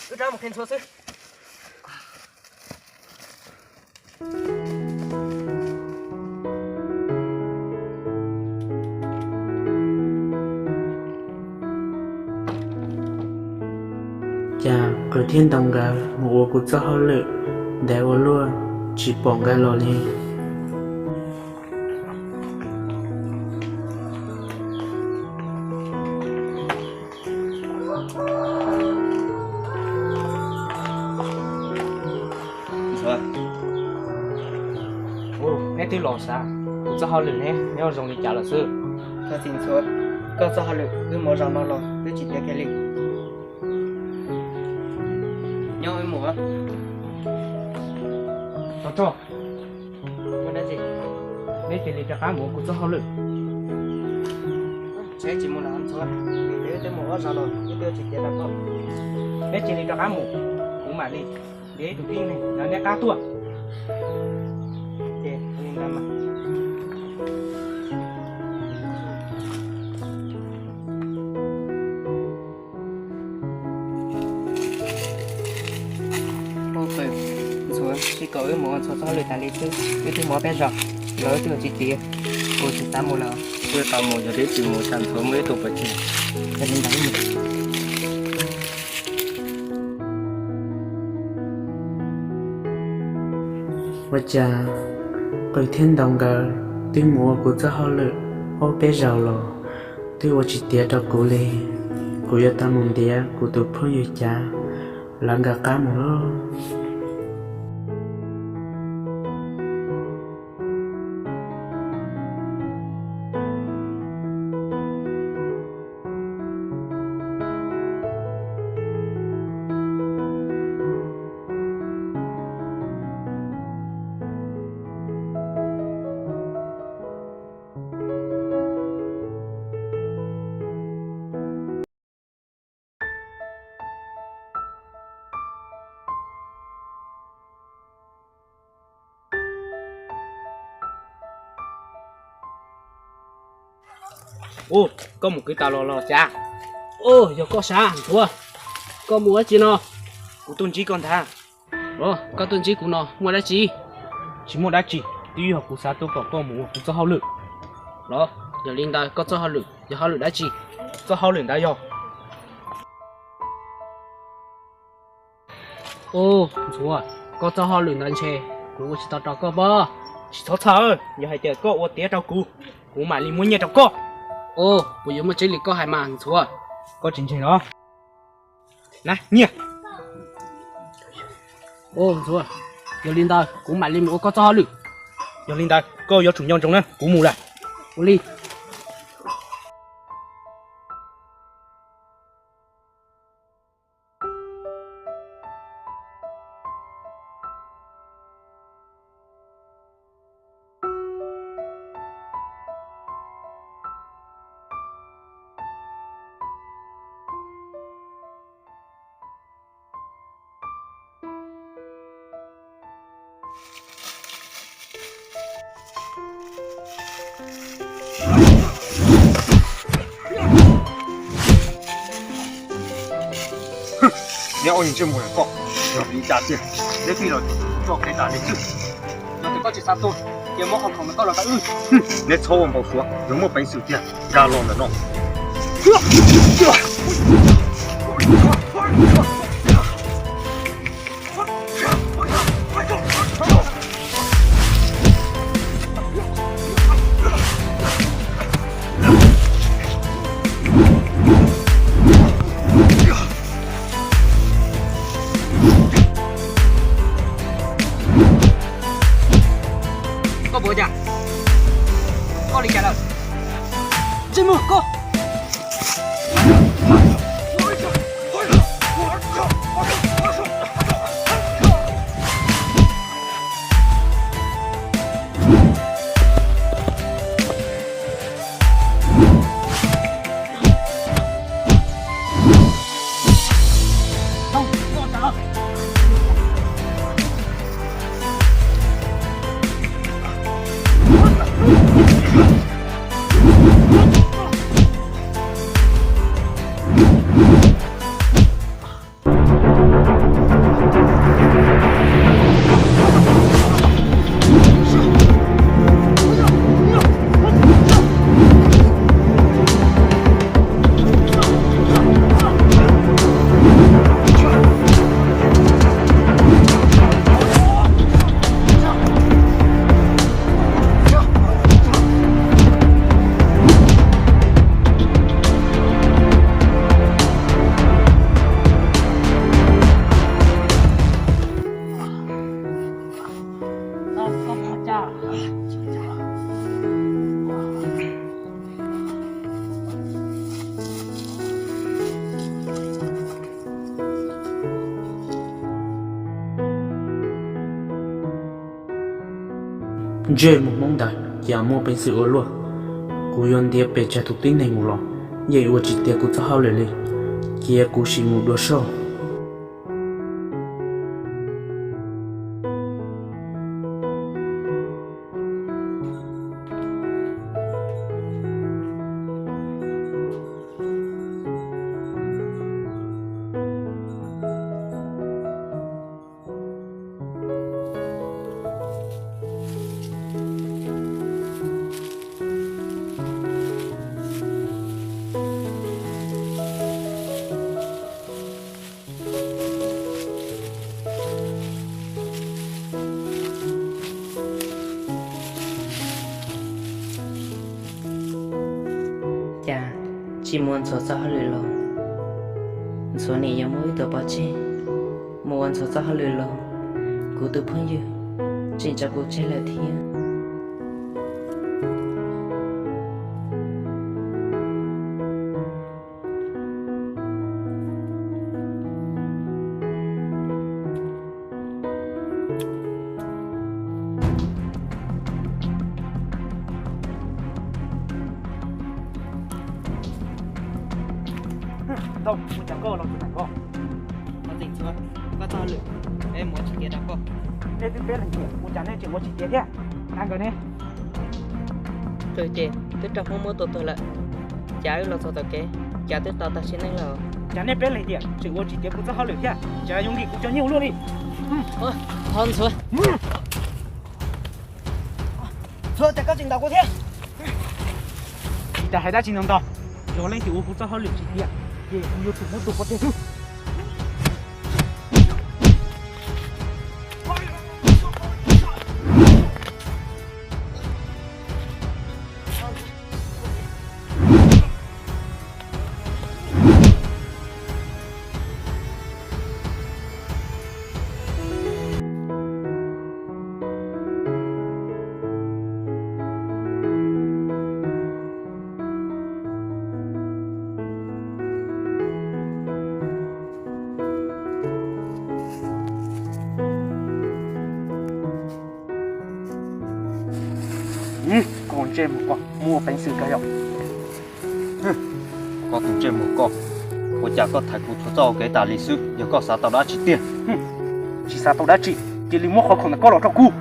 Wb rov mus qhia Ntxhuav xwb. Cas Qws thiab Ntoo nkawd mus ua kuv txoj hauj lwm ntev ua luaj tsis pom nkawd los li. Neb twb los xav kuv txoj hauj lwm ne, neb ua zoo li cas lawm xwb? Thov txim Ntxhuav, koj txoj hauj lwm wb mus zos no los wb tsis tiav kiag li. Nyob wb mus. Tau tso. Neb cia li rov qab mus ua kuv txoj hauj lwm. Tsis mus lawm Ntxhuav, wb twb mus ob zaug los wb twb tsis tiav rau koj. Neb cia li rov qab mus, kuv mam li ntiav ib tug tib neeg nrog neb qab tuaj. Ntxhuav, sib kom wb mus ua Ntxhuav txoj hauj lwm tas li xwb, wb twb mus ob peb zaug los wb twb ua tsis tiav, kuv tsis xav mus lawm. Wb tau mus yog twb tsis mus tsam Ntxhuav muaj ib tug pov tseg. Ua cas Qws thiab Ntoo nkawd twb mus ua kuv txoj hauj lwm ob peb zaug los twb ua tsis tiav rau kuv li. Kuv yuav tau mus ntiav kuv tus phooj ywg Cav lawv nkawd qab mus lauj. Ua, koj mus kwv tas los los Cav? Ua, yog koj sav Ntxhuav, koj mus ua dab tsi no? Kuv tuaj ntsib koj ntag. Koj tuaj ntsib kuv no muaj dab tsi? Tsis muaj dab tsi, twb yog kuv xav tuaj kom koj mus ua kuv txoj hauj lwm los. Yog li ntawd koj txoj hauj lwm yog hauj lwm dab tsi? Txoj hauj lwm ntawd yog Ua, Ntxhuav, koj txoj hauj lwm ntawd ntshe kuv ua tsis tau rau koj pob. Tsis txhob txhawj, yog hais tias koj ua tiav rau kuv, kuv mam li muab nyiaj rau koj. Ua, puas yuav muaj tseeb li koj hais mas Ntxhuav? Koj tsis ntseeg los? Na nyiaj. Ua, Ntxhuav, yog li ntawd kuv mam li mus ua koj txoj hauj lwm. Yog li ntawd koj yuav tsum nco ntsoov na, kuv mus lawm. Ua li. Neb ob niag ntsej muag koj, yog vim li cas tiag neb thiaj los tso kev tas li xwb? Yog tias koj tsis xav tuag, cia muab qhov khoom no coj los rau wb. Neb txhob ua npau suav, yuav muaj peev xwm tiag, nkag los ntawm no. Koj puas ua cas? Koj li cas lawm? Ntsej muag koj! Ntsej muag Hmoob ntawd, cas muaj peev xwm ua luaj. Kuv yuav ntiav pes tsawg tus tib neeg mus los yeej ua tsis tiav kuv txoj hauj lwm li. Cia kuv sim mus dua soj. Cas tsis muaj Ntxhuav txoj hauj lwm los? Ntxhuav nim yuav muaj ib tug pov tseg mus ua Ntxhuav txoj hauj lwm los? Kuv tus phooj ywg tseem tso kuv tseg lawm thiab. Ntxhuav, ua cas koj los txog ntawm ko? Thov txim Ntxhuav, koj txoj hauj lwm peb mus ua tsis tiav rau koj. Nej twb peb leeg tiag, ua cas nej tseem ua tsis tiav thiab? Hais nkawd ne. Qw ces twb raug Hmoob muab tua tuag lawm, cas wb los txog tom kev cas twb tau tag sim neej lawm. Cas nej peb leeg tiag tseem ua tsis tiav kuv txoj hauj lwm thiab, cas yuav nkim kuv cov nyiaj ua luaj li. Thov Ntxhuav. Ntxhuav, cas koj tseem ntaus kuv thiab? Tsis tas hais dab tsi ntau ntau, yog leej twg ua kuv txoj hauj lwm tsis tiav ces kuv yuav tsum muab tua pov tseg xwb. Koj ntsej muag koj muaj peev xwm kawg yog. Koj tus ntsej muag koj, ua cas koj thaiv kuv txhua txoj hau kev tas li xwb? Yog koj xav tau dab tsi tiag? Tsis xav tau dab tsi, cia li muab qhov khoom ntawm koj los rau kuv.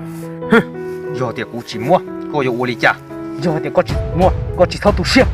Yog tias kuv tsis muab, koj yuav ua li cas? Yog tias koj tsis muab, koj tsis txhob tu siab.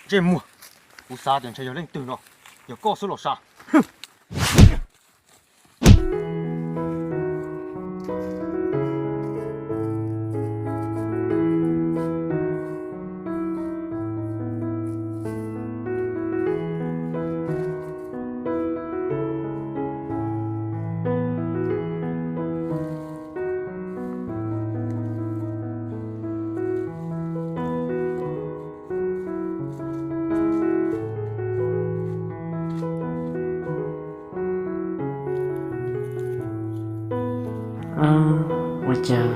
Ntsej muag, kuv xav tias ntshe yog leej twg no, yog koj xwb los sav. Ua cas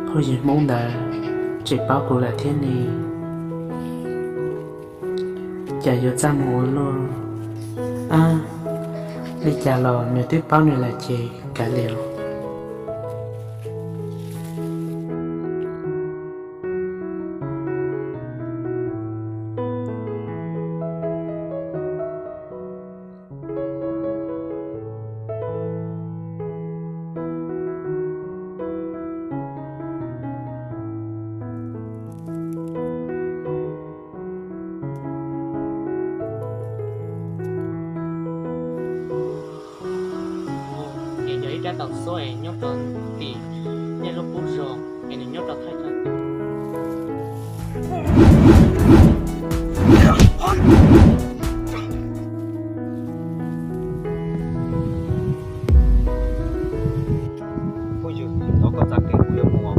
phooj ywg Hmoob ntawd tseem paub kuv lawm thiab ne? Cas yuav txaj muag ua luaj. Ab, li cas los nws twb paub nws lawm ces kav liam. Nws yog ib rab taus xub es nyob rau tim nej lub qub zos es nws nyob rau thaj chaw. Phooj ywg, thov koj txav kev, kuv yuav mus.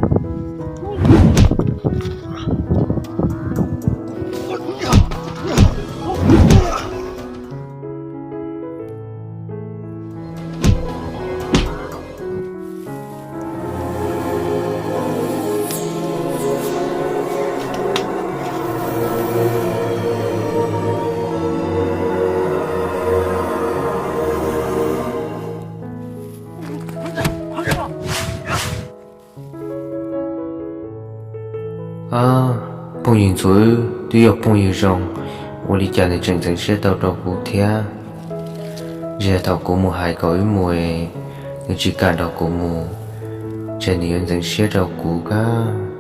Phooj ywg Ntxhuav twb yog phooj ywg zoo, ua li cas nws tseem ntxeev siab tau rau kuv thiab? Ntshe thaum kuv mus hais kom wb mus es nws tsis kam nrog kuv mus, ntshe nws yuav ntxeev siab rau kuv kawg.